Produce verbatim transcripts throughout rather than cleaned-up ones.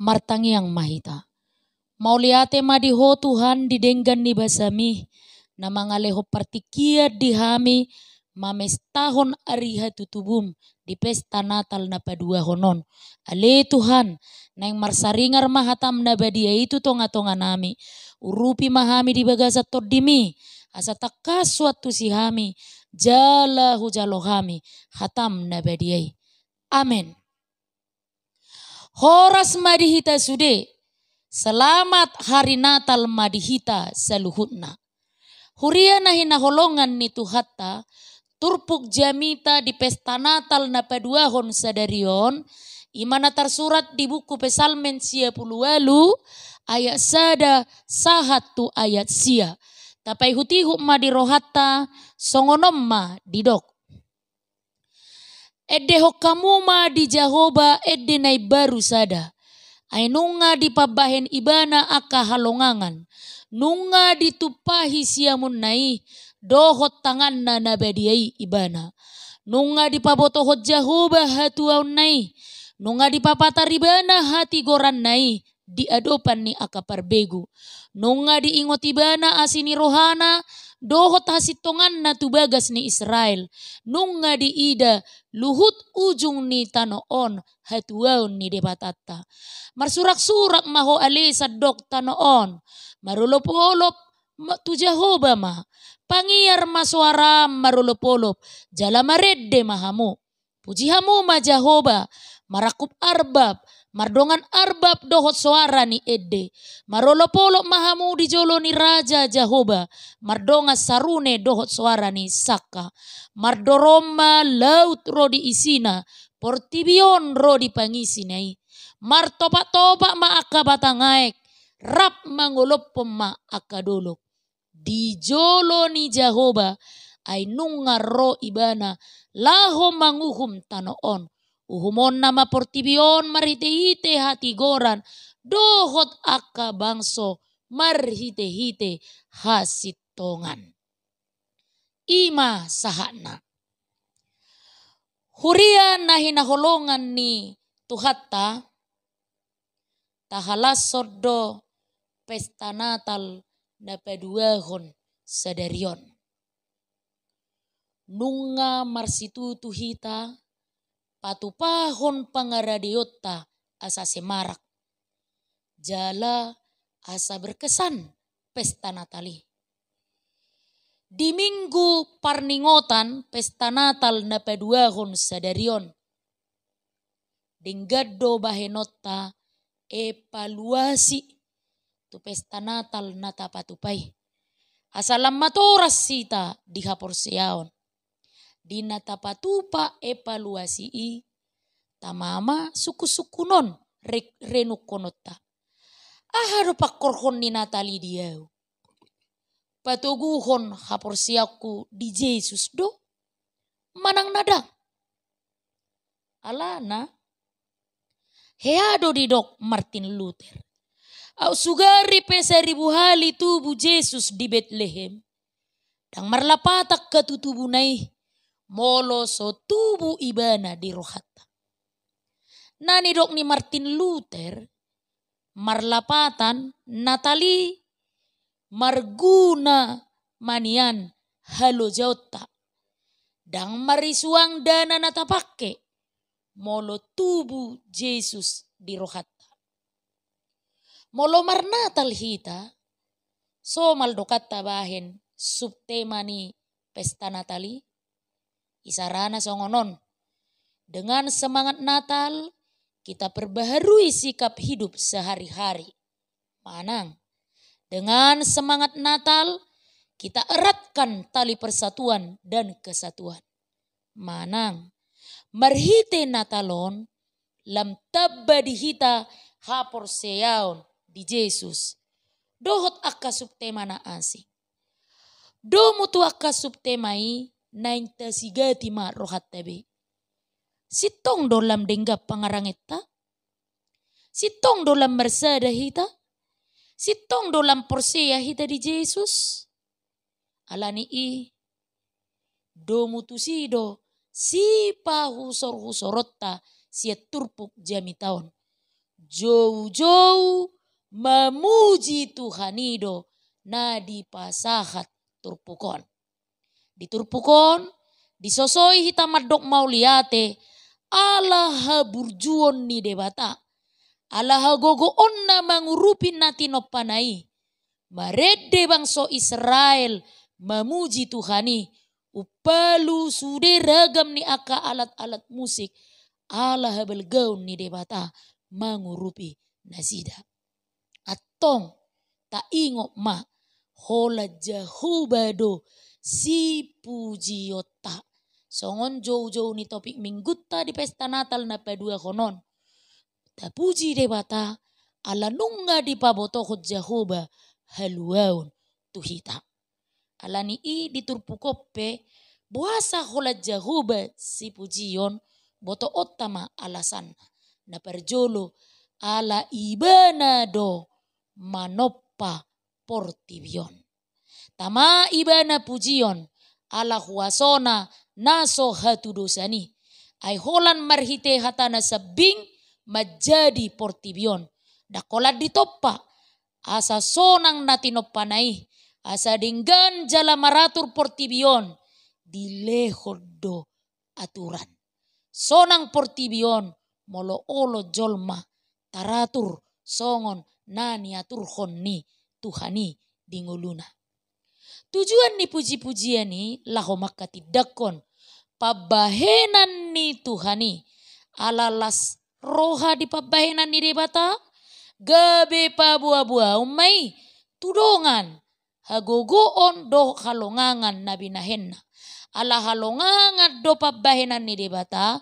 Martangiang ma hita. Mauliate ma di Ho Tuhan di denggan ni basaMi, na mangalehon partingkian di hami mamestahon ari hatutubuM di pesta Natal na paduahon on. Ale Tuhan, naeng marsaringar ma hataM na badia i tu tongatonganami. Urupi ma hami di bagasan TondiMi, asa tangkas huantusi hami, jala hujalo hami hataM na badia i. Amen. Horas ma di hita sude. Selamat Hari Natal ma di hita saluhutna. Huria na hinaholongan ni Tuhanta, turpuk jamita di pesta Natal na paduahon sadari on, i ma na tarsurat di buku Psalmen sia pulu ualu, ayat sada sahat tu ayat sia. Tapaihutihut ma di rohanta, songon on ma didok. Endehon hamu ma di Jahowa ende na imbaru sada. Ai nunga dipambahen Ibana angka halongangan. Nunga ditumpahi siamunna i dohot tanganna na badia i Ibana. Nunga dipabotohon Jahowa hatuaonna i. Nunga dipapatar Ibana hatigoranna i di adopan ni angka parbegu. Nunga diingot Ibana asi ni rohana dohot hasintonganna tu bagas ni Israel. Nunga diida luhut ujung ni tano on hatuaon ni Debatanta. Marsuraksurak ma ho ale sandok tano on. Marolopolop ma, tu Jahowa ma. Pangiar ma soaram marolopolop, jala marende ma hamu. Puji hamu ma Jahowa, marangkup arbab, mardongan arbab dohot soara ni ende. Marolopolop ma hamu di jolo ni Raja Jahowa, mardongan sarune dohot soara ni sangka. Mardorong ma laut ro di isina, portibi on ro di pangisina i. Martopattopat ma angka batang aek, rap mangolophon ma angka dolok. Di jolo ni Jahowa, ai nunga ro Ibana laho manguhum tano on. Uhumonna ma portibi on marhitehite hatigoran, dohot angka bangso marhitehite hasintongan. I ma sahatna. Huria na hinaholongan ni Tuhanta, tahalashon do pesta Natal na paduahon sadari on. Nunga marsitutu hita patupahon pangaradeonta asa semarak, jala asa berkesan pesta Natal i. Di Minggu parningotan pesta Natal na paduahon sadari on, denggan do bahenonta evaluasi tu pesta Natal na tapatupa i. Asa lam matoras hita di haporseaon. Di na tapatupa evaluasi i, tama ma sungkunsungkun on re-, renungkononta. Aha do pangkorhon ni Natal i di ahu? Patoguhon haporseaonku di Jesus do? Manang na ndang? Alana, hea do didok Martin Luther. Aut sugari pe saribu hali tubu Jesus di Betlehem, ndang marlapatan hatutubuna i, molo so tubu Ibana di rohanta. Na nidok ni Martin Luther, marlapatan Natal i marguna ma nian halojaonta. Ndang marisuang dana na tapangke, molo tubu Jesus di rohanta. Molo marnatal hita, somal do kan tabahen subtema ni pesta Natal i? Isarana songon on. Dengan semangat Natal, kita perbaharui sikap hidup sehari-hari. Manang. Dengan semangat Natal, kita eratkan tali persatuan dan kesatuan. Manang. Marhite Natal on, lam tamba di hita haporseaon di Jesus. Dohot angka subtema na asing. Domu tu angka subtema i, naeng tasigati ma rohanta be. Sintong do lam denggan pangarangenta? Sintong do lam marsada hita? Sintong do lam porsea hita di Jesus? Alani i, domu tusi do sipahusorhusoronta sian turpuk jamita on. joujou mamuji Tuhan i do na dipasahat turpuk on. Di turpuk on, disosoi hita mandok mauliate ala haburjuon ni Debata, ala hagogoonna mangurupi na tinompana i. Marende bangso Israel mamuji Tuhan i, umpalu sude ragam ni angka alat-alat musik, ala habalgaon ni Debata mangurupi nasida. Antong, taingot ma, holan Jahowa do sipujionta. Songon joujou ni topik minggunta di pesta Natal na paduahon on. Tapuji Debata, ala nunga dipabotohon Jahowa haluaon tu hita. Ala ni i di turpuk on pe, boasa holan Jahowa sipujion, botoonta ma alasanna. Na parjolo, ala Ibana do manompa portibi on. Tama Ibana pujion, ala huasona na so hatudosan i. Ai holan marhite hatana sambing manjadi portibi on. Ndang holan ditompa, asa sonang na tinompana i, asa denggan jala maratur portibi on, dilehon do aturan. Sonang portibi on, molo olo jolma taratur songon na niaturhon ni Tuhan i di ngoluna. Tujuan ni puji-pujian i laho mangkatindangkon pambahenan ni Tuhan i, ala las roha di pambahenan ni Debata, gabe paboa-boaon ma i tu dongan, hagogoon dohot halongangan na binahenna. Ala halongangan do pambahenan ni Debata,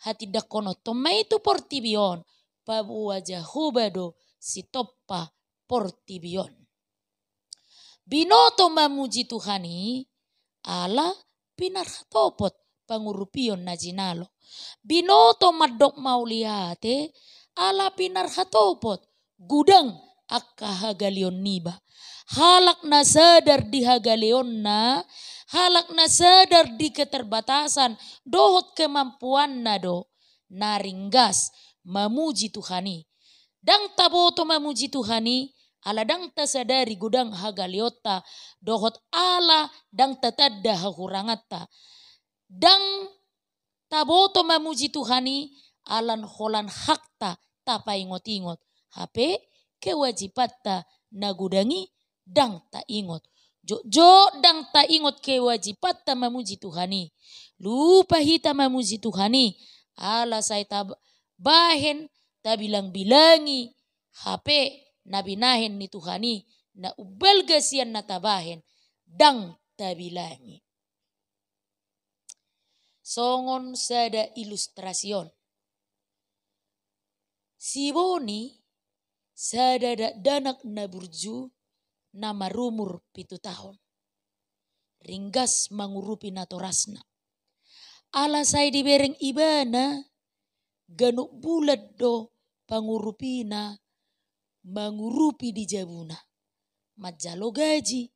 hatindangkononta ma i tu portibi on, paboa Jahowa do sitompa portibi on. Binoto mamuji Tuhan i, ala pinarhatopot pangurupion na jinalo. Binoto mandok mauliate, ala pinarhatopot godang angka hagaleon niba. Halak na sadar di hagaleonna, halak na sadar di keterbatasan dohot kemampuanna do na ringgas mamuji Tuhan i. Ndang taboto mamuji Tuhan i, ala ndang tasadari godang hagaleonta, dohot ala ndang tatanda hahuranganta. Ndang taboto mamuji Tuhan i, ala holan hakta tapaingot-ingot. Hape kewajibanta na godang i ndang taingot. Jotjot ndang taingot kewajibanta mamuji Tuhan i. Lupa hita mamuji Tuhan i, ala sai tabahen, tabilang-bilangi hape na binahen ni Tuhan i, na umbalga sian na tabahen, ndang tabilangi. Songon sada ilustrasi on. Si Boni sada dakdanak na burju na marumur pitu taon. Ringgas mangurupi natorasna. Ala sai dibereng ibana, ganup bulan do pangurupina mangurupi di jabuna. Manjalo gaji.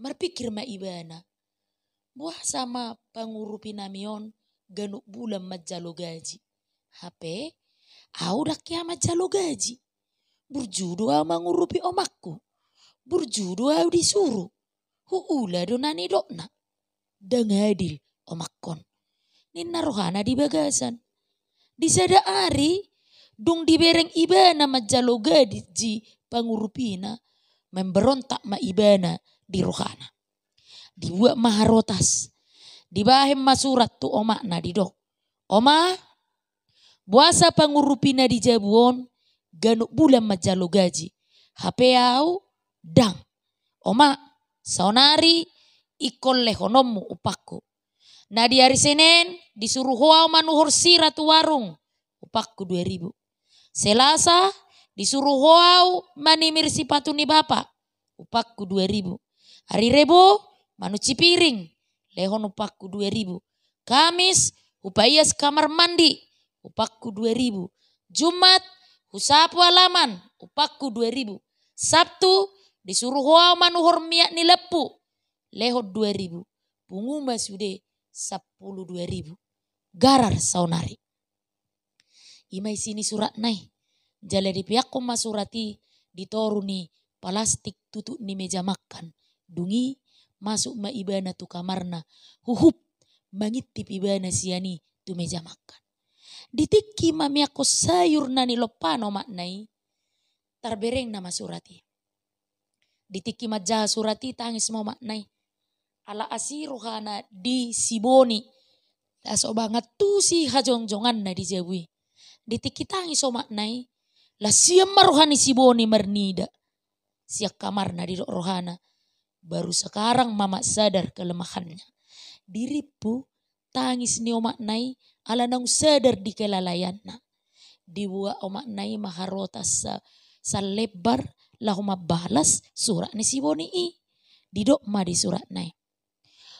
Marpikir ma ibana, boasa ma pangurupinami on ganup bulan manjalo gaji? Hape au ndang hea manjalo gaji. Burju do au mangurupi omakku. Burju do au disuru. Huula do na nidokna. Ndang adil omakkon, ninna rohana di bagasan. Di sada ari, dung dibereng ibana manjalo gaji pangurupina, memberontak ma ibana di rohana. Dibuat ma harotas, dibahen ma surat tu omakna didok, "Oma, boasa pangurupina di jabu on ganup bulan manjalo gaji, hape au ndang. Oma, saonari ingkon lehononmu upahku. Na di ari Senen disuru ho au manuhor sira tu warung, upahku dua ribu. Selasa disuru ho au manimir sipatu ni bapa, upahku dua ribu. Ari Rebo manunci piring, lehon upahku dua ribu. Kamis hupaias kamar mandi, upahku dua ribu. Jumat husapu alaman, upahku dua ribu. Sabtu disuru ho au manuhor miak ni lampu, lehon dua ribu. Pungu ma sude sampulu dua ribu. Garar saonari." I ma isi ni suratna i. Jala dipeakkon ma surat i di toru ni palastik tutup ni meja makan. Dung i masuk ma ibana tu kamarna, huhut mangintip ibana sian i tu meja makan. Di tingki mameakkon sayur na nilompana omakna i, tarberengna ma surat i. Di tingki manjaha surat i, tangis ma omakna i. Ala asi rohana di si Boni, laos mangantusi hajongjonganna di jabu i. Di tingki tangis omakna i, las sian ma roha ni si Boni marnida. Sian kamarna didok rohana, baru sekarang Mama sadar kelemahannya. Dirimpu tangis ni omakna i ala naung sadar di kelalaianna. Dibuat omakna i ma harotas sa-, salebar laho mambalas surat ni si Boni i. Didok ma di suratna i,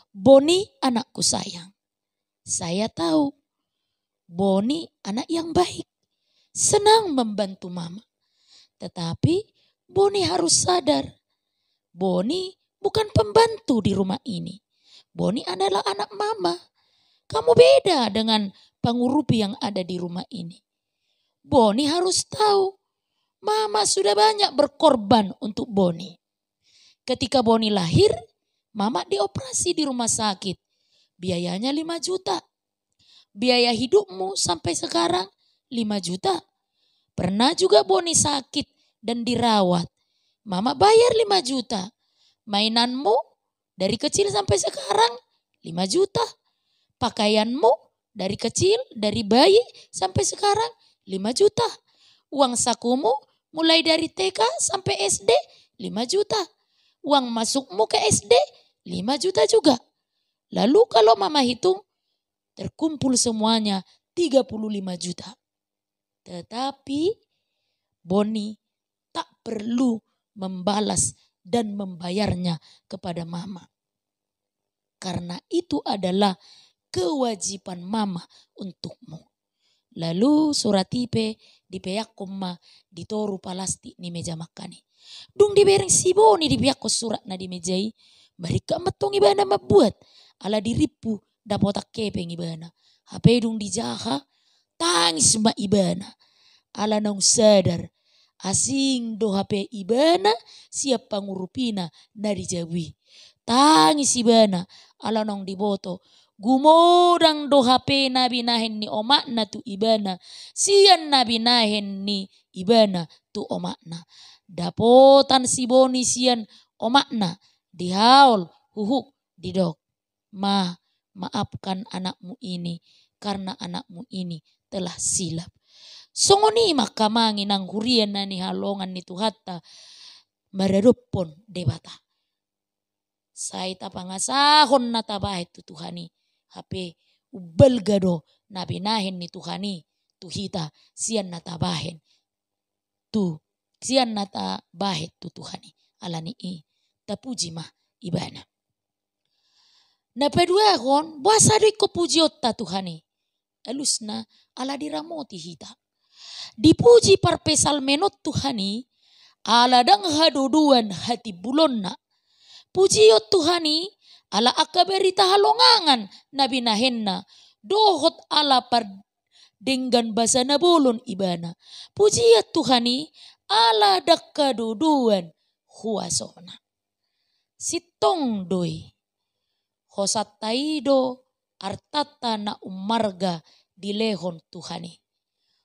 "Boni, anakku sayang, saya tahu Boni anak yang baik, senang membantu Mama. Tetapi Boni harus sadar, Boni bukan pembantu di rumah ini. Boni adalah anak Mama. Kamu beda dengan pangurupi yang ada di rumah ini. Boni harus tahu, Mama sudah banyak berkorban untuk Boni. Ketika Boni lahir, Mama dioperasi di rumah sakit. Biayanya lima juta. Biaya hidupmu sampai sekarang lima juta. Pernah juga Boni sakit dan dirawat. Mama bayar lima juta. Mainanmu dari kecil sampai sekarang lima juta. Pakaianmu dari kecil, dari bayi sampai sekarang lima juta. Uang sakumu mulai dari T K sampai S D lima juta. Uang masukmu ke S D lima juta juga. Lalu kalau Mama hitung, terkumpul semuanya tiga puluh lima juta." Tetapi Boni tak perlu membalas dan membayarnya kepada Mama, karena itu adalah kewajiban Mama untukmu. Lalu surat i pe dipeakkon ma di toru palastik ni meja makan i. Dung dibereng si Boni dipeakkon suratna di meja i, maringkat ma tong ibana mambuat, ala dirimpu dapotan hepeng ibana. Hape dung dijaha, tangis ma ibana. Ala naung sadar, asing do hape ibana sian pangurupina na di jabu i. Tangis ibana, ala naung diboto, gumodang do hape na binahen ni omakna tu ibana, sian na binahen ni ibana tu omakna. Dapotan si Boni sian omakna, dihaol, huhut didok, "Ma, maafkan anakmu ini, karena anakmu ini telah silap." Songon i ma hamu angka huria na hinaholongan ni Tuhanta maradophon Debata. Sai tapangasahon na tabahen tu Tuhan i, hape umbalga do na binahen ni Tuhan i tu hita, sian na tabahen tu, sian na tabahen tu Tuhan i. Ala ni i, tapuji ma ibana. Na paduahon, boasa do ingkon pujionta Tuhan i? Alusna, ala diramoti hita. Dipuji parpsalmen on Tuhan i, ala ndang hadodoan hatimbulonna. Pujion Tuhan i, ala angka barita halongangan na binahenna, dohot ala pardenggan basa na bolon ibana. Pujion Tuhan i, ala ndang hadodoan huasona. Sintong do i. Hosanta i do artanta na ummarga dilehon Tuhan i.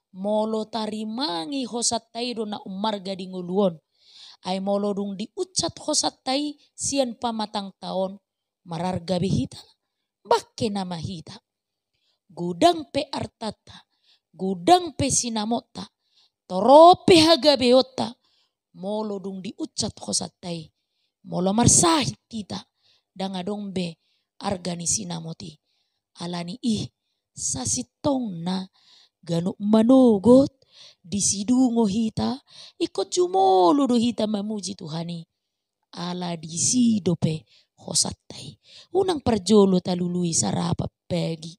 Molo tarimangi hosanta i do na ummarga di ngolu on. Ai molo dung diunsat hosanta i sian pamatangta on, mararga be hita, bangke nama hita. Godang pe artanta, godang pe sinamotta, torop pe hagabeonta, molo dung diunsat hosanta i, molo marsahit hita, ndang adong be arga ni sinamot i. Ala ni i, sasintongna ganup manogot, disi dungo hita, ingkon jumolo do hita mamuji Tuhan i. Ala disi dope hosanta i. Unang parjolo talului sarapan pagi.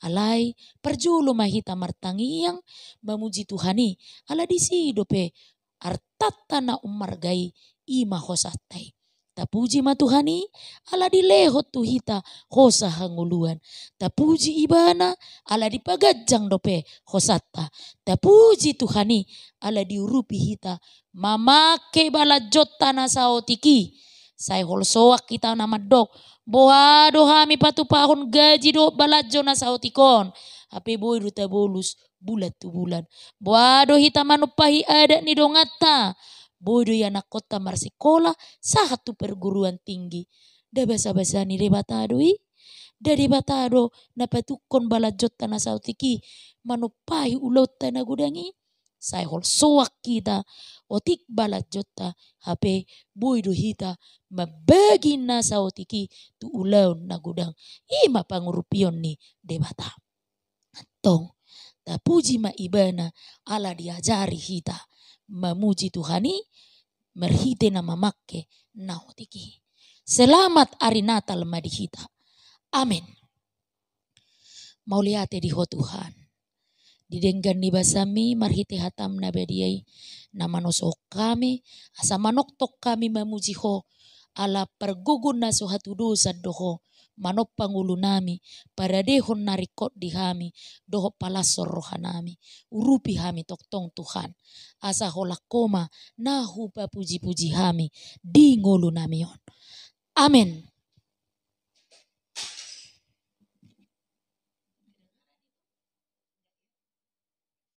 Alai parjolo ma hita martangiang mamuji Tuhan i. Ala disi dope artanta na ummarga i, i ma hosanta i. Tapuji ma Tuhan i, ala dilehon tu hita hosa hangoluan. Tapuji Ibana, ala dipaganjang dope hosanta. Tapuji Tuhan i, ala diurupi hita mamangke balanjonta na saotik i. Sai holsoan hita na mandok, boha do hami patupahon gaji dohot balanjo na saotik on, hape boi do tabolus bulan tu bulan. Boha do hita manumpahi adat ni donganta, boi do ianakhonta marsikola sahat tu perguruan tinggi. Nda basabasa ni Debata do i? Nda Debata do na patungkon balanjonta na saotik i manumpahi ulaonta na godang i? Sai holsoan hita otik balanjonta, hape boi do hita mambagi na saotik i tu ulaon na godang. I ma pangurupion ni Debata. Antong, tapuji ma Ibana ala diajari hita mamuji Tuhan i marhite na mamangke na otik i. Selamat ari Natal ma di hita. Amen. Mauliate di Ho Tuhan. Di denggan ni basaMi marhite hataM na badia i, na manosohon hami, asa manongtong hami mamuji Ho, ala pargogo na so hatudosan do Ho, manompa ngolunami, paradehon na ringkot di hami, dohot palashon rohanami, urupi hami tongtong Tuhan, asa holan Ho ma na hupapujipuji hami di ngolunami on. Amen.